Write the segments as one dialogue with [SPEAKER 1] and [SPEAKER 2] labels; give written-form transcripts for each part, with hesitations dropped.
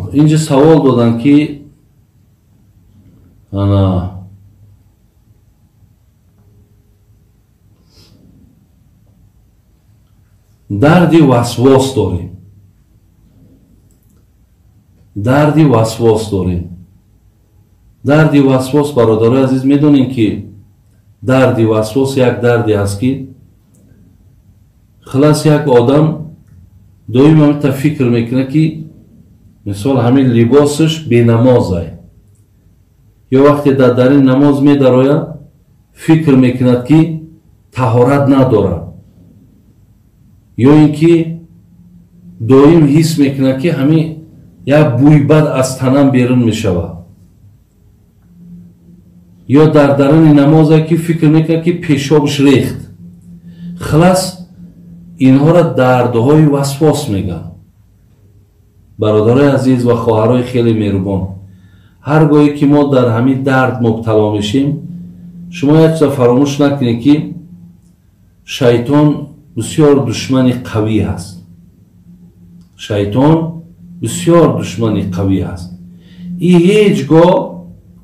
[SPEAKER 1] Хуб, инҷа савол доданд, ки ана дарди васвос дорем. Дарди васвос дорем. Дарди васвос, бародарои азиз, медонем, ки дарди васвос як дарде аст, ки хулас як одам доим ҳамита фикр мекунад, ки мисол ҳамин либосаш бенамозай, ё вақте дар дарин намоз медарояд, фикр мекунад, ки таҳорат надорад, ё ин ки доим ҳис мекунад, ки ҳамин як бӯи бад аз танам берун мешавад, ё дар даруни намозе ки фикр мекунад, ки пешобаш рехт. Хулас, инҳоро дардҳои васвос мегӯянд. Бародарои азиз ва хоҳарои хеле меҳрубон, ҳар гоҳе ки мо дар ҳамин дард мубтало мешем, шумо як чиза фаромӯш накунед, ки шайтон бисёр душмани қавӣ аст. Шайтон бисёр душмани қавӣ аст. И ҳеҷ гоҳ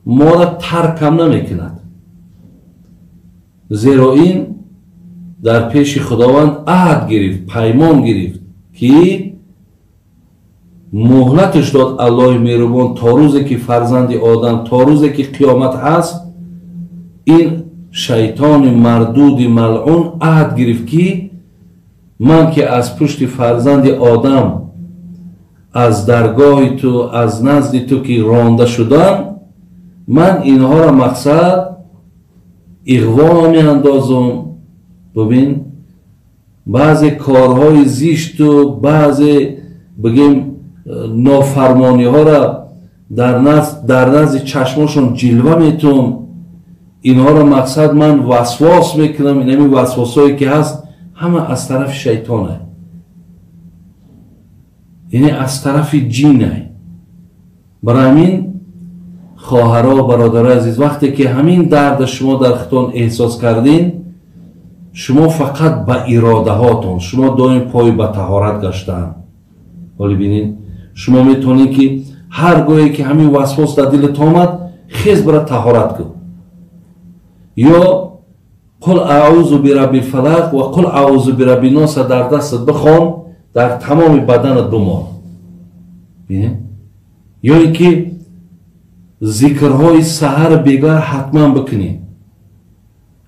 [SPEAKER 1] моро таркам намекунад, зеро ин дар пеши Худованд аҳд гирифт, паймон гирифт, ки муҳлаташ дод Аллоҳи меҳрубон то рӯзе ки фарзанди одам, то рӯзе ки қиёмат ҳаст. Ин шайтони мардуди малъун аҳд гирифт, ки ман ки аз пушти фарзанди одам аз даргоҳи ту, аз назди ту ки ронда шудам, ман инҳоро мақсад иғво меандозум. Бубин, баъзе корҳои зишту баъзе, бигем, нофармониҳоро дар назди чашмошон ҷилва метум. Инҳоро мақсад ман васвос мекунам. Инами васвосҳое ки ҳаст, ҳама аз тарафи шайтонай, яъне аз тарафи ҷинай. Барои ҳамин, хоҳаро, бародарои азиз, вақте ки ҳамин дарда шумо дар худтон эҳсос кардин, шумо фақат ба иродаҳотон, шумо доим пой ба таҳорат гаштаанд. Ҳоли бинед, шумо метавонед, ки ҳар гоҳе ки ҳамин васвос дар дилат омад, хез бара таҳорат кун, ё қул аъузу бирабби фалақ ва қул аъузу бирабби носа дар дастат бихон, дар тамоми баданат бимон. Бинед, ё ин ки зикрҳои саҳар бегар ҳатман бикунед,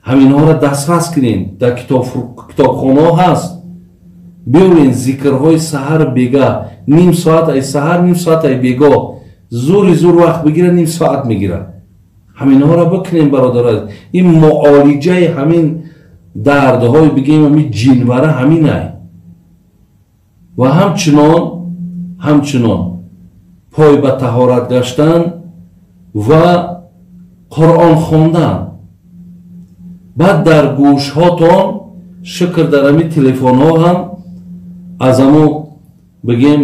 [SPEAKER 1] ҳаминҳоро дастрас кунед. Дар китобхонаҳо ҳаст, биёвед зикрҳои саҳар бега, ним соат ай саҳар, ним соат ай бегоҳ, зури зур вақт бигирад, ним соат мегирад. Ҳаминҳоро бикунем, бародаро. Ин муолиҷаи ҳамин дардҳои, бигем, ҳамин ҷинвара ҳаминай. Ва ҳамчунон пой ба таҳорат гаштан ва Қуръон хондан. Баъд дар гӯшҳотон, шукр, дар ҳамин телефонҳо ҳам аз ҳамо, бигем,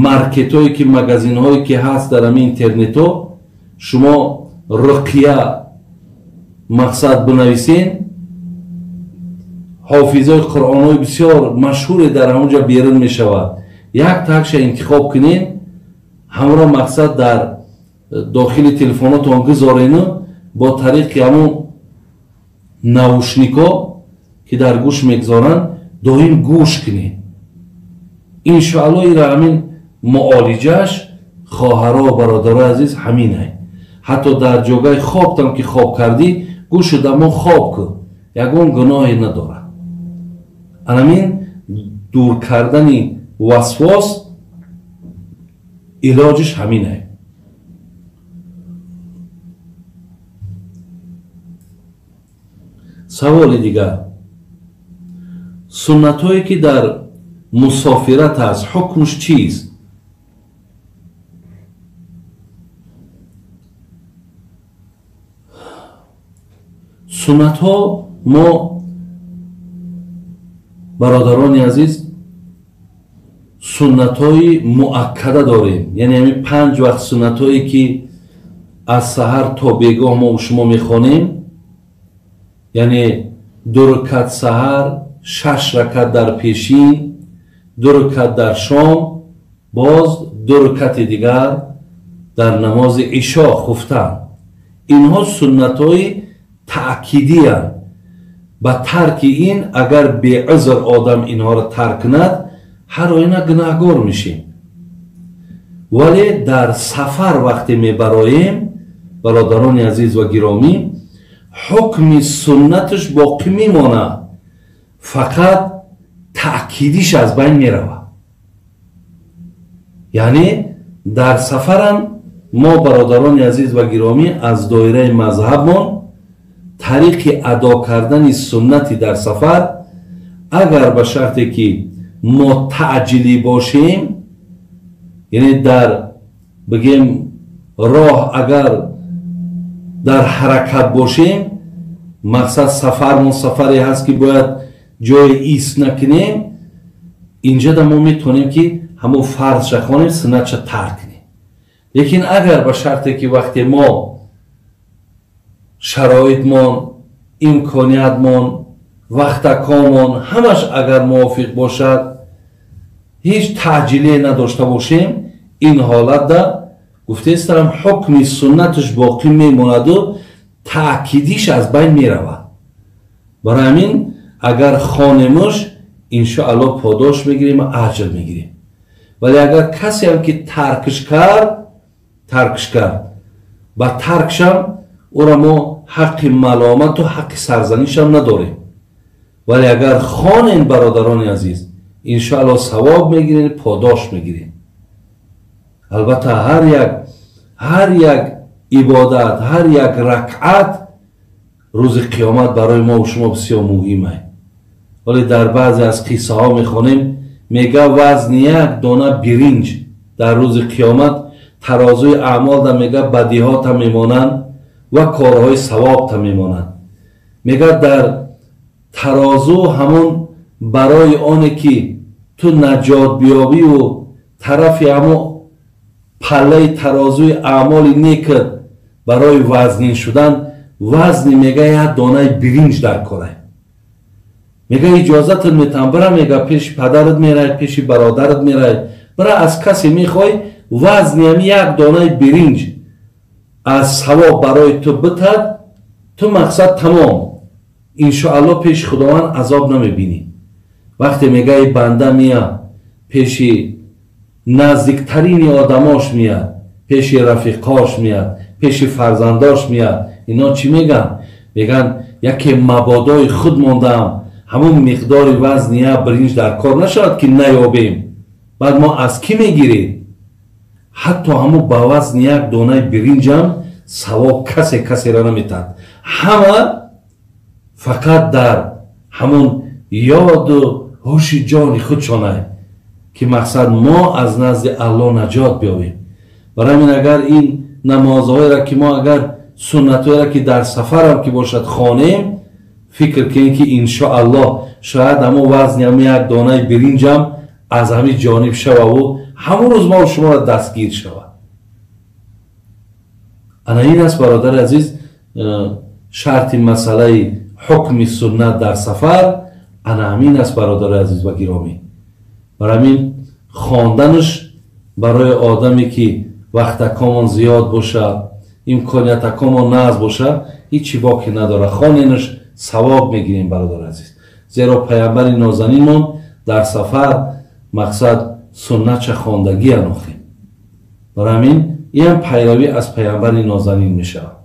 [SPEAKER 1] маркетҳое ки, магазинҳое ки ҳаст, дар ҳамин интернетҳо шумо руқия мақсад бинависен, ҳофизои қуръонҳои бисёр машҳуре дар ҳамонҷа берун мешавад. Як такша интихоб кунен, ҳамро мақсад дар дохили телефонотон гузорену бо тариқи ҳамон наушникҳо, ки дар гӯш мегузоранд, доим гӯш кунед. Иншоалло, ира ҳамин муолиҷааш, хоҳаро, бародарои азиз, ҳаминай. Ҳатто дар ҷогаи хобтам ки хоб кардӣ, гӯшу дамон хоб кун, ягон гуноҳе надорад. Анамин дур кардани васвос илоҷиш ҳаминай. Саволи дигар: суннатҳое ки дар мусофират аст, ҳукмш чист? Суннатҳо мо, бародарони азиз, суннатҳои муаккада дорем, яъне ҳамин 5 вақт суннатҳое ки аз саҳар то бегоҳ мо шумо мехонем, яъне 2 ракат саҳар, 6 ракат дар пешин, 2 ракат дар шом, Боз 2 ракати дигар дар намози ишо хуфтан. Инҳо суннатҳои таъкидиянд. Ба тарки ин агар беузр одам инҳоро тарк кунад, ҳар оина гунаҳгор мешем. Вале дар сафар вақте мебароем, бародарони азиз ва гиромӣ, ҳукми суннаташ боқӣ мемонад, фақат таъкидиш аз байн меравад. Яъне дар сафарам мо, бародарони азиз ва гиромӣ, аз доираи мазҳабмон тариқи адо кардани суннати дар сафар, агар ба шарте ки мо таъҷилӣ бошем, яъне дар бигем роҳ агар дар ҳаракат бошем, мақсад сафармон сафаре ҳаст ки бояд ҷои ист накунем, инҷода мо метавонем ки ҳамон фарзша хонем, суннатша тарк кунем. Лекин агар ба шарте ки вақте мо шароитмон, имкониятмон, вақтакомон ҳамаш агар мувофиқ бошад, ҳеҷ таъҷиле надошта бошем, ин ҳолатда гуфтаистам ҳукми суннаташ боқӣ мемонаду таъкидиш аз байн меравад. Барои ҳамин агар хонемуш, иншоаллоҳ подош мегирем ва аҷр мегирем. Вале агар касеам ки таркш кард, ба таркшам ӯра мо ҳаққи маломату ҳаққи сарзанишам надорем. Вале агар хонем, бародарони азиз, иншоаллоҳ савоб мегирем, подош мегирем. Албатта ҳар як ибодат, ҳар як ракъат рӯзи қиёмат барои мо ва шумо бисёр муҳим аст. Вале дар баъзе аз қиссаҳо мехонем, мега вазни як дона биринҷ дар рӯзи қиёмат тарозуи аъмолда мега бадиҳота мемонанд ва корҳои савобта мемонанд. Мега дар тарозу ҳамон барои оне ки ту наҷот биёбиву тарафи ҳамон паллаи тарозуи аъмоли некат барои вазнин шудан вазни мега як донаи биринҷ дар корай. Мега иҷозатат метам, бира, мега пеши падарат мерай, пеши бародарат мерай, бира аз касе мехоҳӣ вазни ҳами як донаи биринҷ аз савоб барои ту битад, ту мақсад тамом, иншоаллоҳ пеши Худованд азоб намебинӣ. Вақте мега и банда мия пеши наздиктарини одамош мияд, пеши рафиқош мияд, пеши фарзандош мияд, ино чӣ мегӯянд? Мегӯянд яке мабодои худ мондаам, ҳамон миқдори вазни як биринҷ дар кор нашавад ки наёбем, баъд мо аз кӣ мегирем? Ҳатто ҳамон ба вазни як донаи биринҷам савоб касе касеро наметаҳад. Ҳама фақат дар ҳамон ёду ҳуши ҷони худшонае ки мақсад мо аз назди Аллоҳ наҷот биёбем. Барои ҳамин агар ин намозҳоеро ки мо агар суннатҳоеро ки дар сафарам ки бошад хонем, фикр кунем ки иншоаллоҳ шояд ҳамон вазни ҳамон як донаи биринҷам аз ҳамин ҷониб шававу ҳамон рӯз мо шуморо дастгир шавад. Ана ин аст, бародари азиз, шарти масъалаи ҳукми суннат дар сафар. Ана ҳамин аст, бародари азиз ва гиромӣ. Барои ҳамин хонданаш барои одаме ки вақтакомон зиёд бошад, имкониятакомон наз бошад, ҳеҷ боке надорад. Хоненаш савоб мегирем, бародари азиз. Зеро паямбари нозанинмон дар сафар мақсад суннатша хондагӣ анохем. Барои ҳамин ин ҳам пайравӣ аз паямбари нозанин мешавад.